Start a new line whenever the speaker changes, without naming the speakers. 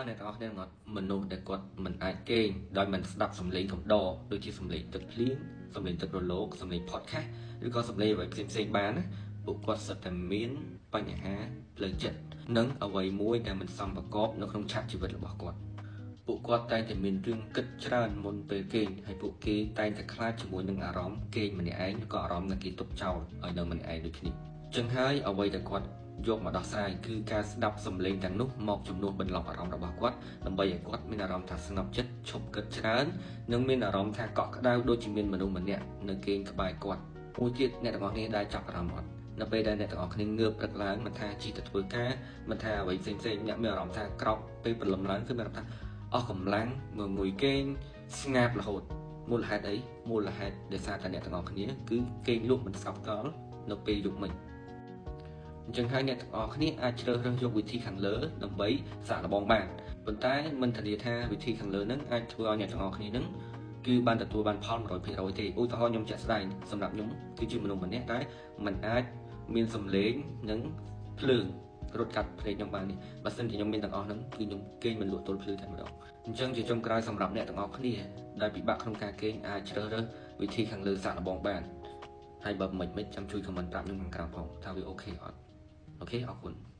អ្នកទាំងអស់គ្នាងត់មនុស្សដែលគាត់មិនអាចគេងដោយមិនស្ដាប់សំឡេងកំដរដូចជាសំឡេងទឹកភ្លៀងសំឡេងទឹករលកសំឡេង podcast ឬក៏សំឡេងអ្វីផ្សេងៗបានណាពួកគាត់សុទ្ធតែមានបញ្ហាផ្លូវចិត្តនិងអ្វីមួយដែលមិនសមប្រកបនៅក្នុងឆាកជីវិតរបស់គាត់ពួកគាត់តែងតែមានរឿងគិតច្រើនមុនពេលគេងហើយពួកគេតែងតែខ្លាចជាមួយនឹងអារម្មណ៍គេងម្នាក់ឯងឬក៏អារម្មណ៍ដែលគេទុកចោលឲ្យនៅម្នាក់ឯងដូចគ្នាចឹងហើយអ្វីដែលគាត់យកមកដោះស្រាយគឺការស្ដាប់សំឡេងទាំងនោះមកជំនួសបន្លប់អារម្មណ៍របស់គាត់ដើម្បីឲ្យគាត់មានអារម្មណ៍ថាស្ងប់ចិត្តឈប់គិតច្រើននិងមានអារម្មណ៍ថាកក់ក្ដៅដូចជាមានមនុស្សម្នាក់នៅគេងក្បែរគាត់មួយទៀតអ្នកទាំងអស់គ្នាដែលចាប់អារម្មណ៍អត់នៅពេលដែលអ្នកទាំងអស់គ្នាងើបព្រឹកឡើងមិនថាជិះទៅធ្វើការមិនថាអ្វីផ្សេងៗអ្នកមានអារម្មណ៍ថាក្រោកពេលព្រលឹមឡើងគឺមានអារម្មណ៍ថាអស់កម្លាំងងុយគេងស្ងាត់រហូតមូលហេតុអីមូលហេតុដោយសារតែអ្នកទាំងអស់គ្នាគឺគេងលក់មិនស្កប់កល់នៅពេលយប់មិញអញ្ចឹងហើយអ្នកទាំងអស់គ្នាអាចជ្រើសរើសយកវិធីខាងលើដើម្បីសាកល្បងបានប៉ុន្តែមិនធានាថាវិធីខាងលើហ្នឹងអាចធ្វើឲ្យអ្នកទាំងអស់គ្នាហ្នឹងគឺបានទទួលបានផល 100% ទេឧទាហរណ៍ខ្ញុំជាក់ស្ដែងសម្រាប់ខ្ញុំគឺជាមនុស្សម្នាក់ដែលមិនអាចមានសំឡេងនិងភ្លើងរត់កាត់ភ្នែកខ្ញុំបាននេះបើសិនជាខ្ញុំមានទាំងអស់ហ្នឹងគឺខ្ញុំគេងមិនលក់ទល់ភ្លឺតែម្ដងអញ្ចឹងជាចុងក្រោយសម្រាប់អ្នកទាំងអស់គ្នាដែលពិបាកក្នុងការគេងអាចជ្រើសរើសវិធីខាងលើសាកល្បងបានហើយបើមិនចាំជួយ comment ប្រាប់ខ្ញុំខាងក្រោមផងថាវា OK អត់ OK អរគុណ។